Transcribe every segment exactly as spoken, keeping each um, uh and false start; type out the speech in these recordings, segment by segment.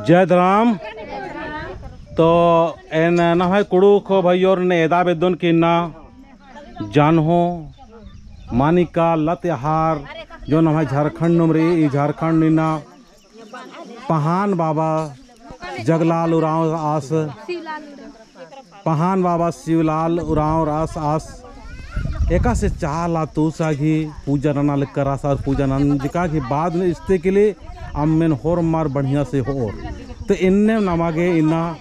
जय धरम। तो एन नम्है कुँड़ुख़ भइयोर ने एदा बेद्दोन कि इन्ना जान्हो, मानिका, लतेहार, जो नम्है झारखंड नुम रई, ई झारखंड नू इन्ना पहान बाबा जगलाल उराँव आस, पहान बाबा शिवलाल उराँव आस, आस एकासे चाला तुसा गही पूजा नना लक्कर आस और पूजा नंजका गही बाद में इस्ते के लिए अम्मेन होरमर बढ़िया से होओर। तो एन्ने नमा गे इन्ना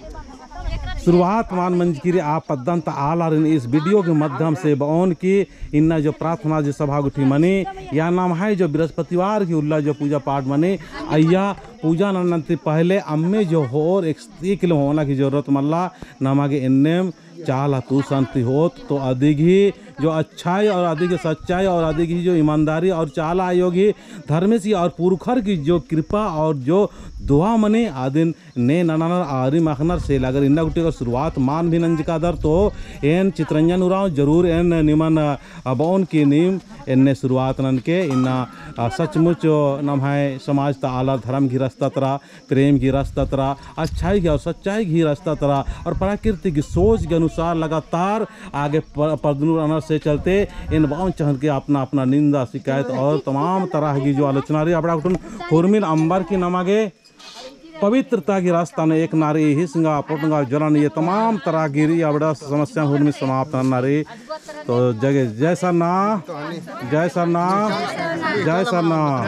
शुरुआत मल मंजकी रई, आ पद्दन ता आलारिन इस video के माध्यम से बओन कि इन्ना जो प्रार्थना जो सभा गुट्ठी मनी या नम्है जो बृहस्पतिवार की उल्ला जो पूजा पाठ मनी, अइय्या पूजा नन्ना ती पहले अम्मे जो होओर एक, एक किलो होना की जरूरत मल्ला, नमा गे एन्नेम चाला तुसन ती होओत, तो अदिगही जो अच्छाई और अदिगही सच्चाई और अदिगही जो ईमानदारी और चाला आयो गही धर्मेस गही और पुरखर की जो कृपा और जो दुआ मनी अदिन ने ननानर आरिम अख़नर से लागदर इन्ना गुट्ठी का शुरुआत मल भी नंजकादर। तो एन चितरंजन उराँव जरूर एन निमन, अ, बओन कि नीम एन्ने शुरुआत ननके इन्ना, अ, सचमुच नम्है समाज ता आलर धर्म गही रस्ता तरा, प्रेम गही रस्ता तरा, अच्छाई गही और सच्चाई गही रस्ता तरा और प्राकृतिक गही सोच के अनुसार लगातार आगे प-, परदनुर अनर से चलते एन बओन चहन के अपना अपना निंदा शिकायत और तमाम तरह की जो आलोचना रई अबड़ा गुट्ठिन हुरमिन अम्बर की नमा गे पवित्रता की रास्ता ने एक नारी हिसंगा पोटंगा जलन ये तमाम तरह की रई अबड़ा समस्या हुरमी समाप्त नन्ना रई। तो जय, जय सरना, जय सरना, जय सरना।